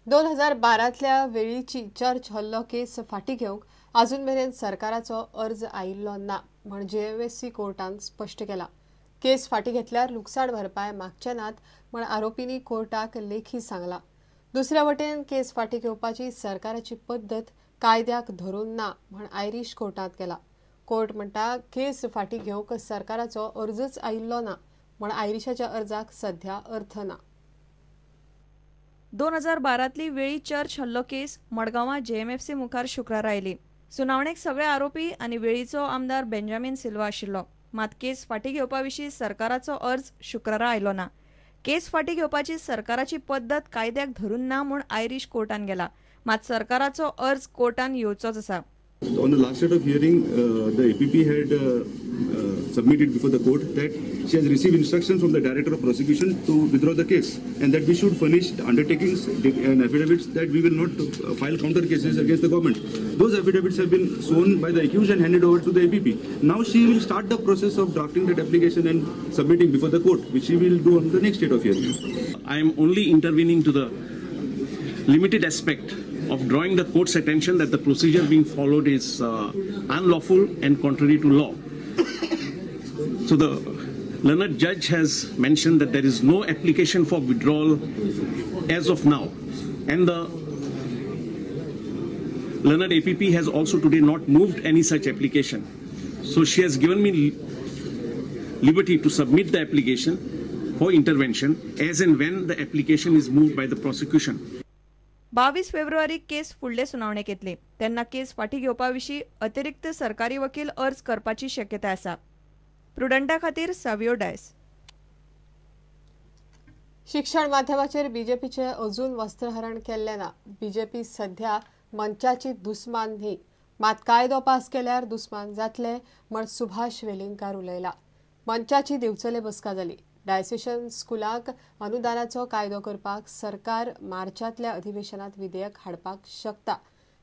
2012तल्या वेळीची church हल्लो केस फाटी घेवंक अजून मेरेन सरकाराचो अर्ज आयिल्लो ना म्हण जेएमएफसी कोर्टान स्पश्ट केला। केस फाटी घेतल्यार लुकसाण भरपाय मागचे नात म्हण आरोपींनी कोर्टाक लेखी सांगला। दुसऱ्या वटेन केस फाटी घेवपाची सरकाराची पद्दत कायद्याक धरून ना म्हण आयरीश कोर्टांत केला। कोर्ट म्हणटा केस फाटी घेवंक सरकाराचो अर्जच आयिल्लो ना म्हण आयरिशाच्या अर्जाक सध्या अर्थ ना। 2012तली वेळी चर्च हल्लो केस मडगांवां जेएमएफसी मुखार शुक्रारा आयली। सुनावणेक सगळे आरोपी आनी वेळीचो आमदार बेंजामीन सिल्वा आशिल्लो। मात केस फाटी घेवपा विशीं सरकाराचो अर्ज शुक्रारा आयलो ना। केस फाटी घेवपाची सरकाराची पद्दत कायद्याक धरून ना म्हूण आयरीश कोर्टान गेला। मात सरकाराचो अर्ज कोर्टान येवचोच आसा। On the last date of hearing, the APP had submitted before the court that she has received instructions from the Director of Prosecution to withdraw the case and that we should furnish undertakings and affidavits that we will not file counter cases against the government. Those affidavits have been sworn by the accused and handed over to the APP. Now she will start the process of drafting that application and submitting before the court, which she will do on the next date of hearing. I am only intervening to the limited aspect of drawing the court's attention that the procedure being followed is unlawful and contrary to law. So the learned judge has mentioned that there is no application for withdrawal as of now, and the learned APP has also today not moved any such application. So she has given me liberty to submit the application for intervention as and when the application is moved by the prosecution. 22 फेब्रुवारी केस फुडले सुनावणेक येतली। तेन्ना केस फाटी घेवपा विशीं अतिरिक्त सरकारी वकील अर्ज करपाची शक्यताय आसा। प्रुडंटा खातीर सावियो डायस। शिक्षण माध्यमाचेर बीजेपीचे अजून वस्त्रहरण केल्लें ना। बीजेपी सध्या मंचाची दुस्मान न्ही, मात कायदो पास केल्यार दुस्मान जातले म्हण सुभाष वेलिंगकार उलयला। मंचाची दिवचले बसका जाली। डायसेशन स्कुलाक अनुदानाचो कायदो करपाक सरकार मार्चांतल्या अधिवेशनात विधेयक हाडपाक शकता,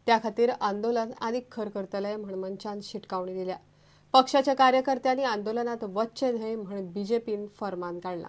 त्या खातीर आंदोलन आनीक खर करतले म्हण मंचान शिटकावणी दिल्या। पक्षाच्या कार्यकर्त्यांनी आंदोलनात वचचें न्हय म्हण बीजेपीन फरमान काडला।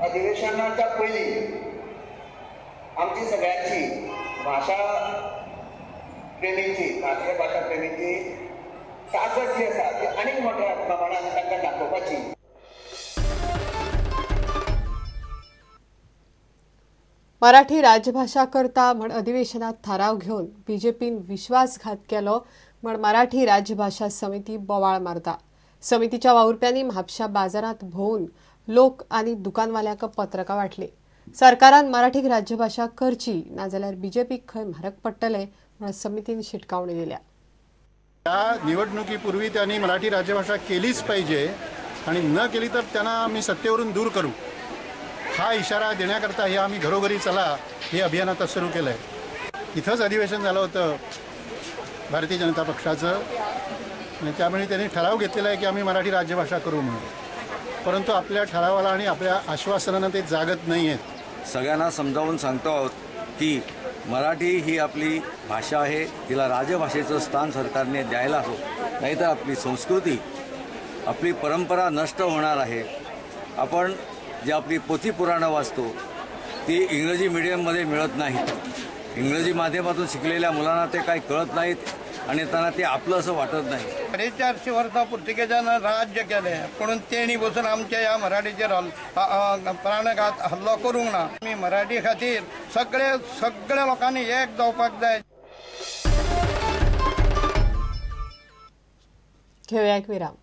अधिवेशनाच्या पयलीं आमची सगळ्यांची भाशा प्रेमींची, भारतीय भाशा प्रेमींची ताकद जी आसा ती आनीक मोठ्या प्रमाणान तांकां दाखोवपाची। मराठी राजभाषा करता म्हण अधिवेशनात थाराव घेवन बीजेपीन विश्वासघात केलो म्हण मराठी राजभाषा समिती बोवाळ मारता। समितीच्या वावुरप्यांनी म्हापशा बाजारात भोवून लोक आनी दुकानवाल्यांक पत्रकां वांटली। सरकारान मराठीक राज्यभाषा करची नाजाल्यार बीजेपीक खंय म्हारग पडटले म्हण समितीन शिटकावणी दिल्या। या निवडणुकीपूर्वी त्यांनी मराठी राज्यभाषा केलीच पाहिजे आणि न केली तर त्यांना आम्ही सत्तेवरून दूर करू हा इशारा देण्याकरता हे आम्ही घरोघरी चला हे अभियान आता सुरू केलं आहे। इथंच अधिवेशन झालं होतं भारतीय जनता पक्षाचं आणि त्यामुळे त्यांनी ठराव घेतलेला आहे की आम्ही मराठी राज्यभाषा करू म्हणून, परंतु आपल्या ठरावाला आणि आपल्या आश्वासनांना ते जागत नाही आहेत। सगळ्यांना समजावून सांगतो आहोत की मराठी ही आपली भाषा आहे, तिला राजभाषेचं स्थान सरकारने द्यायला हवं, नाहीतर आपली संस्कृती आपली परंपरा नष्ट होणार आहे. आपण जे आपली पोथी पुराणं वाचतो ती इंग्रजी मीडियममध्ये मिळत नाहीत. इंग्रजी माध्यमातून शिकलेल्या मुलांना ते काही कळत नाहीत आणि त्यांना ते आपलं असं वाटत नाही. 450 वर्सां पुर्तुगेजान राज्य केलें, पूण तेणी बसून आमच्या ह्या मराठीचेर प्राणघात हल्लो करूंक ना. आमी मराठी खातीर सगळे सगळ्या लोकांनी एक जावपाक जाय. घेऊया एक विराम.